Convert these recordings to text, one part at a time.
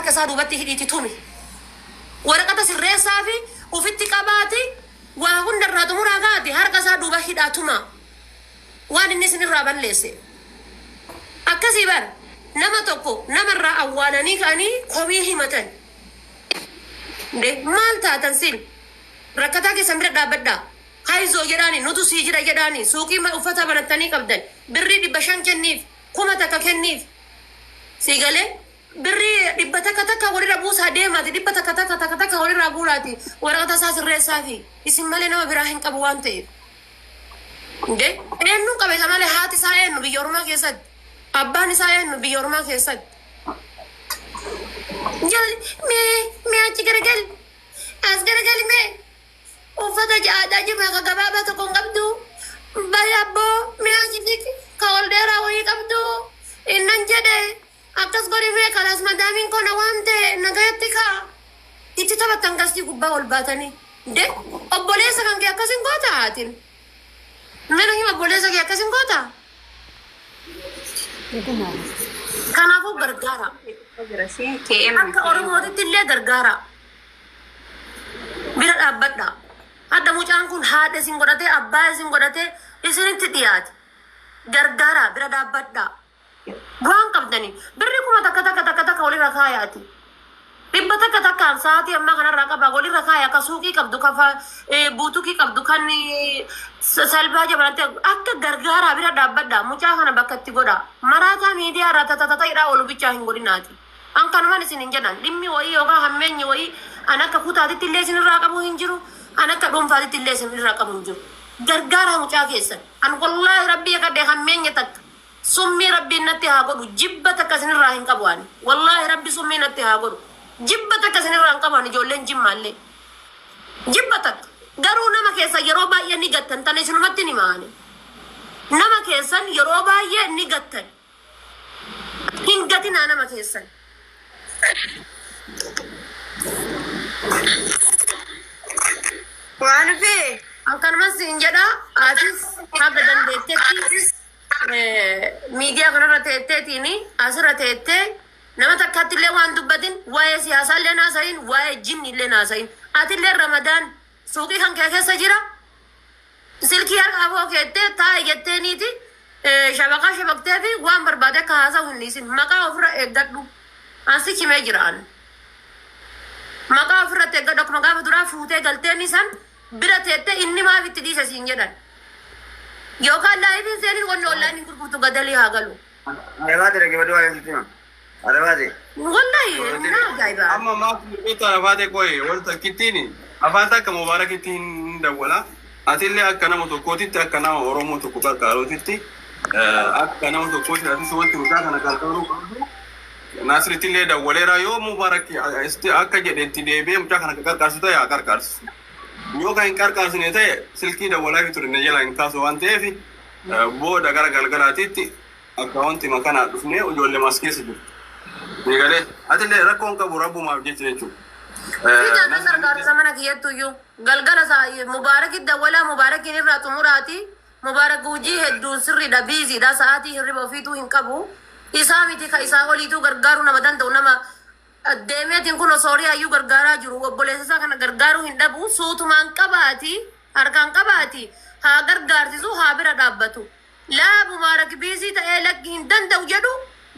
Harka isaa duubatti hidhiiti tumi. Waraqata sirreessaa fi ufitti qabaati waa hunda irraa xumuraa kaati harka isaa duuba hidhaa tumaa. Waan inni isin irraa balleesse. Akkasii bar nama tokko nama irraa awwaalanii ka'anii komii himatan. Nde maal taatan sil? Rakkataa keessan bira dhaabbadhaa. Hayzoo jedhaani nutu sii jira jedhaani suuqii uffataa banattanii qabdan birrii 500 kenniif 1000 kenniif. Sii galee? Birrii dhibba takka takka walirra buusaa deemaati 100 takka takka takka walirraa guuraati waraqata isaa sirreessaafi isin malee nama biraa hin qabu waan ta'eef. Nde eenyuun qaba isa malee haati isaa eenyu biyya ormaa keessatti abbaan isaa eenyu biyya ormaa keessatti. Jalli mee mee achi garagali as garagali mee Uffata aadaa Jimmaa ka gabaabaa tokko hin qabdu. Bahi abboo mee achi siqi ka ol dheeraa wayii qabdu. Innan jedhe akkas godhi mee kalaas madaamiin koo na waamte nagayatti kaa. Itti taphattan gastii gubbaa ol baatanii. De obboleessa kan kee akkas hin gootaa haatiin. Mana hima obboleessa kee akkas hin gootaa? Dhuguma. Kanaafuu gargaara. Akka Oromootitti illee gargaara. Bira dhaabbadhaa. Hadha mucaan kun haadha isin godhatee abbaa isin godhatee isinitti dhiyaate. Gargaaraa bira dhaabbadhaa. Waan qabdanii birri 1000 takka takka takka walirra kaayaati. 100 takkaan sa'aatii ammaa kanarraa qabaa walirra kaaya ka suuqii qabdu ka buutukii qabdu kan salbaa jabanatti akka gargaaraa bira dhaabbadhaa mucaa kana bakka itti godhaa. Maraataa miidiyaa irraa tatatata hidhaa oolu bichaa hin godhinaati. An kanuman isinin jedhan dhimmi wayii yookaan hammeenyi wayii an akka kutaatitti illee isin irraa qabu hin jiru an akka dhuunfaatitti illee isin irraa qabu hin jiru. Gargaaraa mucaa keessan. An wallaahi rabbii kadhe hammeenya takka summii rabbiin natti haa godhu jibba takka isin irraa hin qabu ani. Wallaahi rabbi summii natti haa godhu. Jibba takka isin irraa hin qabu ani ijoolleen jimmaallee. Jibba takka. Garuu nama keessan yeroo baay'ee ni gattan tana isinumatti ni ma'ani. Nama keessan yeroo baay'ee ni gattan. Hin gatinaa nama keessan. Waan fee. An kanuman siin jedha atis haga dandeettetti miidiyaa kanarra teetteetiin asirra teettee nama takkaatti illee waan dubbatin waa'ee siyaasaa illee naasahin waa'ee jinni illee naasahin atillee ramadaan suuqii kan kee keessa jira Silkii harka afoo keettee taa'i jetteeniiti shabaqaa shabaqteefi waan barbaade akka haasawu hin dhiisin. Maqaa ofirra eeggadhu. An si himee jira an. Maqaa ofirratti eeggadhu akkuma gaafa duraa fuutee galteeni san bira teettee inni maaf itti dhiise siin jedhan. Yookaan laayifiin seenin wanni onlaayiniin gurgurtu gadalii haa galu. Arabaate dhaggeeffadhu waa'ee sitti hima. Arabaate. Wallahi na ajaa'iba. Amma maaf beektaa Arafaate qoye wal takkittiin afaan takka Mubaarakitti hin dawwala. Atillee akka nama tokkootitti akka nama Oromoo tokko qarqaaruutitti akka nama tokkootti atis wanti mucaa kana qarqaaruu qabdu Naasrittillee dawwaleera yoo Mubaarak akka jedhetti deebi'ee mucaa kana qarqaarsu ta'e haa qarqaarsu. Yoo kan hin qarqaarsine ta'e silkii dawwalaa fi ture na jalaa hin kaasu waan ta'eef booda gara galgalaatiitti Akkaawontima kanaa dhufnee ijoollee as keessa jirtu. Ni galee. Atillee rakkoo hin qabu rabbumaaf jecha jechuudha. Fiixaa nan gargaarsa mana kiyyattu iyyuu. Galgala isaa Mubaarakit dawwalaa Mubaarakiin irraa xumuraati. Mubaarak hojii hedduun sirriidha biiziidha sa'aatii hirriba ofiituu hin qabu. Isaa miti ka isaa oliituu gargaaruu nama danda'u nama deemeetiin kun Sooriyaa iyyuu gargaaraa jiru obboleessa isaa kana gargaaruu hin dhabu suutumaan qabaati harkaan qabaati haa gargaarsisu haa bira dhaabbatu. Laa Mubaarak biizii ta'ee lakki hin danda'u jedhu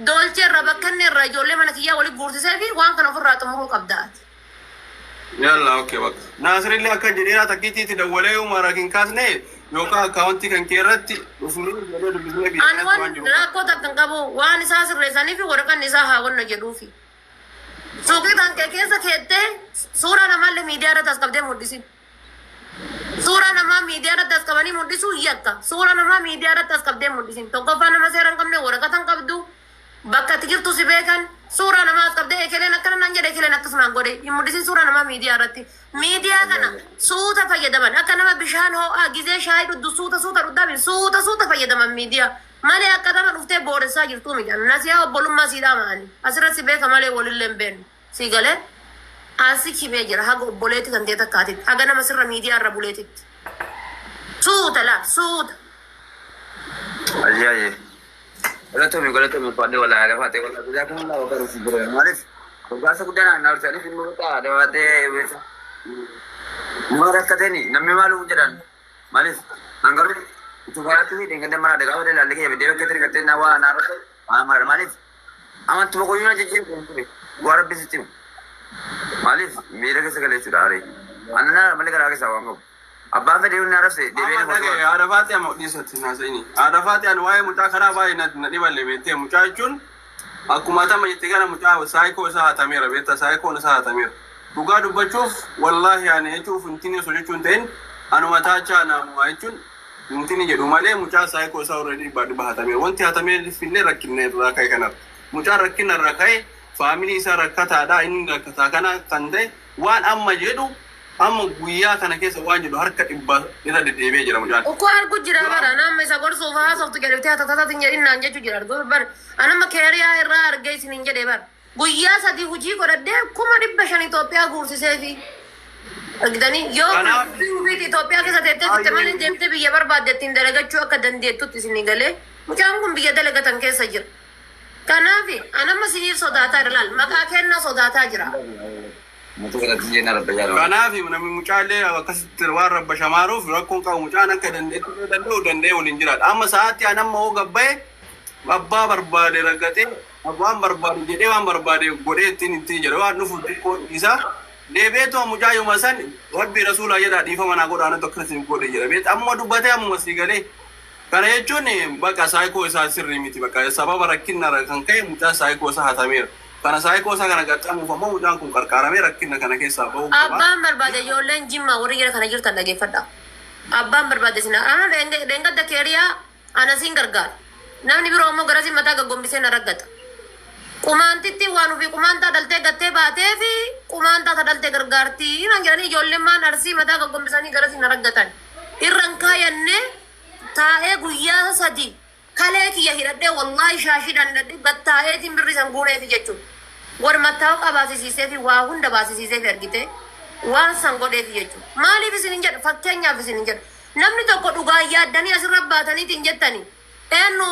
doolchee irraa bakkanne irraa ijoollee mana kiyyaa wali guursisee fi waan kana ofirraa xumuruu qabda ati. Yalla okay bakka. Naasirillee akka jedheera takkiitti itti dawwalee yoo Mubaarak hin kaasne yookaan akkaawuntii kan kee irratti dhufnee ijoollee dubbisnee biyya Ani kanatti waan wan jiru. rakkoo takka hin qabu waan isaa sirreessanii fi waraqanni isaa haa wanna jedhuufi. Suuqii kan kee keessa keettee suuraa namaallee miidiyaa irratti as qabdee mul'isin. Suuraa namaa miidiyaa irratti as qabanii mul'isuun yakka. Suuraa namaa miidiyaa irratti as qabdee hin mul'isin. Tokkoffaa nama seera hin qabne waraqata hin qabdu. Bakka ati jirtu si beekan. Suuraa namaa as qabdee ekeleen akkana naan jedhe ekeleen akkas naan godhe. Hin mul'isin suuraa namaa miidiyaa irratti. Miidiyaa kana suuta fayyadaman. Akka nama bishaan ho'aa gizee shaayii dhugdu suuta suuta dhugdaa suuta suuta fayyadaman miidiyaa. Malee akka nama dhuftee booressaa jirtuu miti. Nasihaa obbolummaa sii dhaama ani. Asirratti si beeka malee walillee hin beeknu. Sii galee? An si himee jira haga obboleetti tantee takkaatitti haga nama sirra miidiyaa irra buleetitti. Suuta laa suuta. Ayyee ayyee. Galatoomi galatoomi ulfaadhee wallaahi Arafaatee wallaahi jazaakumullahu khairan si jira maaliif Gargaarsa guddaa na horsiisanii fi immoo dabalatee beeksa. Nama rakkateni namni maal jedhan maaliif hangaruu itoo fi deengada mara gaafa ilaalle kiyya biddee bakka itti gattee na waa naa rakkate waa mara maaliif amantuma qoyyuu na jijjiiru ture waa rabbi sitti himu maaliif miira keessa galee jechuudha haree anna malee garaa keessaa waan qabu abbaan fedhe na arrabse deebi'ee Amma na dhagaye haadha faati amma dhiisatti naasa'ini. Haadha faati ani waa'ee mucaa kanaa baay'ee na dhiballe beektee. Mucaa jechuun akkuma atama jette kana mucaa saayikoo isaa hatameera beekta, saayikoon isaa hatameera. Dhugaa dubbachuuf wallaahi ani jechuuf intini osoo jechuun ta'in anuma taachaa naamuma jechuun intini jedhu malee mucaa saayikoo isaa already dhibbaa dhibba hatameera. Wanti hatameef illee rakkinna irraa ka'e kanaaf. Mucaan rakkina irraa ka'e family isaa rakkataadha, inni rakkataa kana kan ta'e waan amma jedhu amma guyyaa kana keessa waan jedhu harka dhibba irra deddeebi'ee jira mucaan. Ukkoo argu jira bara nama isa gorsuuf haasoftu jedhutti hatatatatin jedhin naan jechuu jira argu bara anama keeriyaa irraa argee isin hin jedhe bara guyyaa 3 hojii godhadhee 500,000 Itoophiyaa guursisee fi argitanii yoo Kanaaf ofiiti Itoophiyaa keessa teettee fitte malee baay'ee deemtee biyya barbaadde ittiin dalagachuu akka dandeettutti isin galee mucaan kun biyya dalagatan keessa jira. Kanaaf anama siniif sodaataa jira laal maqaa kennaa sodaataa jira. Kanaaf namni mucaallee akkasitti waan rabba shamaaruuf rakkoon qabu mucaan akka dandeetti danda'u danda'ee waliin jiraata. Amma sa'aatti an amma hoo gabbaa'e abbaa barbaade raggatee waan barbaade jedhee waan barbaade godhee ittiin ittiin jedhe waan dhufu xiqqoo isaa deebi'eetuma mucaa yooma san rabbii rasuulaa jedhaa dhiifama naa godhaa natti akkasiin godhe jedha beekta amma dubbatee ammuma sii galee. Kana jechuun bakka saayikoo isaa sirrii miti, bakka sababa rakkinna kan ka'e mucaa saayikoo isaa hatameera. Kana saayikoo isaa kana qaxxamuuf ammoo mucaan kun qarqaaramee rakkina kana keessaa bahuu qaba. Abbaan barbaade ijoolleen Jimmaa warri jira kana jirtan dhageeffadha. Abbaan barbaade sin ana dheengadda keeriyaa ana siin gargaara. Namni biroo ammoo garasii mataa gaggombisee na raggata. Qumaantitti waan ofii qumaantaa dhaltee gattee baatee fi qumaantaa ta dhaltee gargaartii. Inaan jedhanii ijoolleen maan arsii mataa gaggombisanii garasii na raggatan. Irran kaayannee taa'ee guyyaa 3 kalee kiyya hidhadhee wallaahi shaashiidhaan hidhadhee gattaa'eetiin birri san guureefi jechuudha. War mattaa'u baasisiisee fi waa hunda baasisiisee fi argite waan san godheefi jechuudha. Maaliif isin hin jedhu, fakkeenyaaf isin hin jedhu. Namni tokko dhugaa yaaddanii asirra baataniitiin jettanii eenyu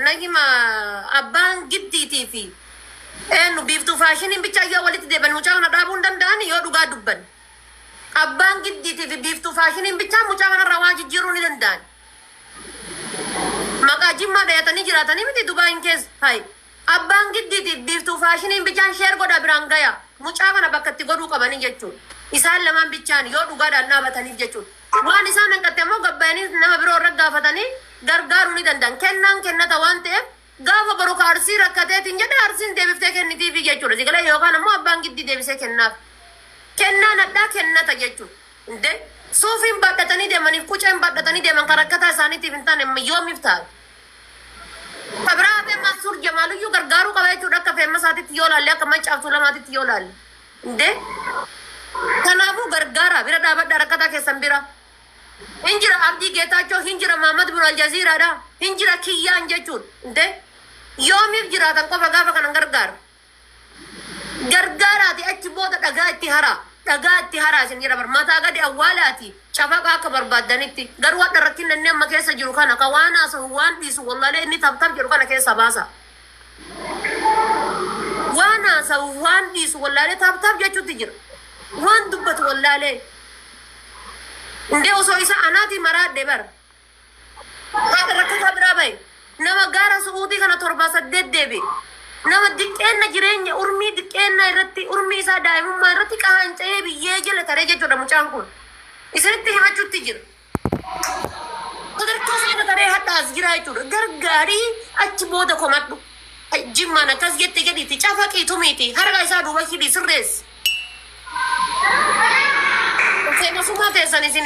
nagima abbaan giddiitii fi eenyu biiftuu faashiniin bicha yoo walitti deeban mucaa kana dhaabuu hin danda'an yoo dhugaa dubban. Abbaan giddiitii fi biiftuu faashiniin bichaa mucaa kanarraa waan jijjiiruu ni danda'an. Maqaa Jimmaa dhayatanii jiraatanii miti Dubaayin keessa. Hai. Abbaan giddiitiif biiftuu faashiniin bichaan share godha biraan gaya. Mucaa kana bakka itti godhuu qabanii jechuudha. Isaan lamaan bichaan yoo dhugaadhaan dhaabataniif jechuudha. Waan isaan hanqatte ammoo gabbayanii nama biroo irra gaafatanii gargaaruu ni danda'an. Kennaan kennata waan ta'eef gaafa boru ka arsii rakkateetiin jedhe arsiin deebiftee kennitiifi jechuudha. Sigalee yookaan ammoo abbaan giddii deebisee kennaaf. Kennaan hadhaa kennata jechuudha. Inde suufiin baadhatanii deemaniif quceen baadhatanii deeman kan rakkataa isaaniitiif hin taane yoomiif ta'a? Kabiraa hafee Mansuur Jamaaluyyuu gargaaruu qaba jechuudha akka feemmasaatitti yoo laalle, akka mancaaftuu lamaatitti yoo laalle. Inde kanaafuu gargaara bira dhaabadhaa rakkataa keessan bira. Hin jira Abdii Geetaachoo, hin jira Mahammad bin Aljaziiraadha, hin jira Kiyyaan jechuudha. Inde yoomiif jiraatan qofa gaafa kanan gargaara. Gargaaraati achi booda dhagaa itti haraa. Dhagaa itti haraa isin jedha bar mataa gadi awwaalaati cafaqaa akka barbaaddanitti. Garuu hadha rakkinna inni amma keessa jiru kana ka waan haasa'u waan dhiisu wallaalee inni tab tab jedhu kana keessa baasa. Waan haasa'u waan dhiisu wallaalee tab tab jechuutti jira. Waan dubbatu wallaalee. Indee osoo isa anaatii maraadhe bar. Haadha rakkataa biraa bahe. Nama gaara su'uutii kana 7 8 deebi'e. Nama diqqeenna jireenya urmii diqqeenna irratti urmii isaa daa'imummaa irratti qaanca'ee biyyee jala taree jechuudha mucaan kun. Isinitti himachuutti jira. Sadarkaa sana taree hadha as jira jechuudha. Gargaarii achi booda komadhu. Jimmaan akkas jette jedhiiti cafaqii tumiiti harka isaa duuba hidhi sirreessi. Feemasummaa teessan isin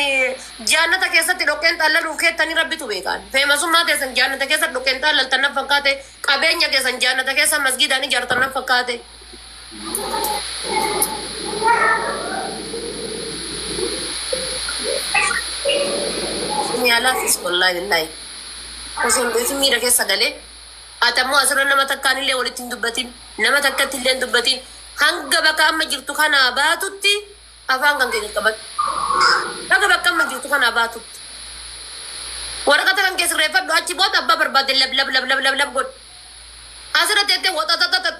jaannata keessatti dhoqqeen xallaluuf keettanii rabbitu beekaan. Feemasummaa teessan jaannata keessatti dhoqqeen xallaltan na fakkaate, qabeenya keessan jaannata keessa masgiidaan ijaartan na fakkaate. Yaalaafis wallaahi billaahi. Osoo hin beekin miira keessa galee ati ammoo asirra nama takkaan illee walitti hin dubbatin, nama takkatti illee hin dubbatin, hanga bakka amma jirtu kanaa baatutti afaan kan kee qaqqabadhu. Hanga bakka amma jirtu kanaa baatutti. Waraqata kan kee sirreeffadhu, achi booda abbaa barbaadde lab lab lab lab lab lab godhu. Asirra teettee waxaxaxaxa.